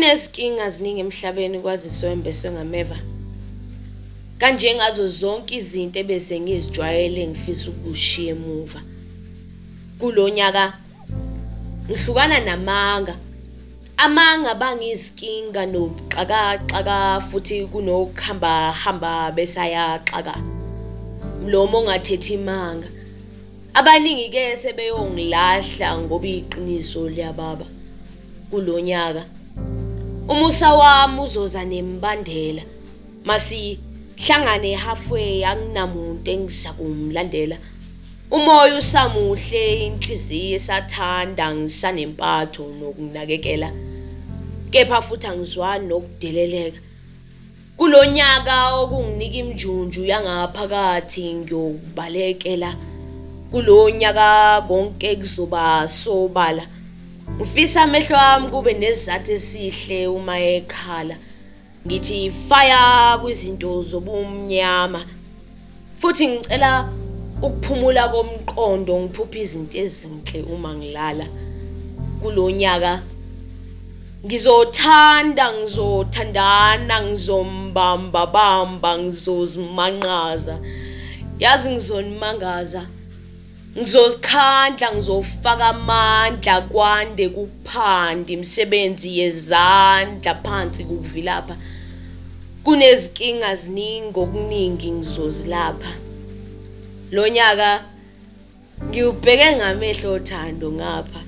Kunezinkinga ziningi emhlabeni kwazise wembeswe ngameva. Kanjengazo zonke izinto ebese ngizijwayele ngifisa ukushiya emuva. Kulo nyaka ngihlukana namanga. Amanga bangizinkinga nobuxakaxaka futhi kunokuhamba hamba besayaxaka. Mlomo ongathethi imanga. Abaningi ke sebeyongilahla ngoba iqiniso liyababa. Kulo nyaka umusa wami uzoza nemibandela. Masihlangane halfway, anginamuntu engisakumlandela. Umoya usamuhle, inhliziyo esathanda, ngisanempatho nokunakekela, kepha futhi angizwani nokudeleleka. Kulo nyaka okunginika imjunju yangaphakathi ngiyokubalekela. Kulo nyaka konke kuzoba sobala. Ngifisa amehlo ami kube nesizathu esihle uma ekhala. Ngithi fire kwizinto zobumnyama. Futhi ngicela ukuphumula komqondo, ngiphuphe izinto ezinhle uma ngilala. Kulo nyaka ngizothanda, ngizothandana, ngizombamba bamba, ngizozimanqaza. Yazi ngizonimangaza. Ngizozikhandla, ngizofaka amandla, kwande kuphanda imisebenzi yezandla phansi kuvilapha. Kunezinkinga ziningi, okuningi ngizozilapha. Lo nyaka ngiwubheke ngamehlo othando ngapha.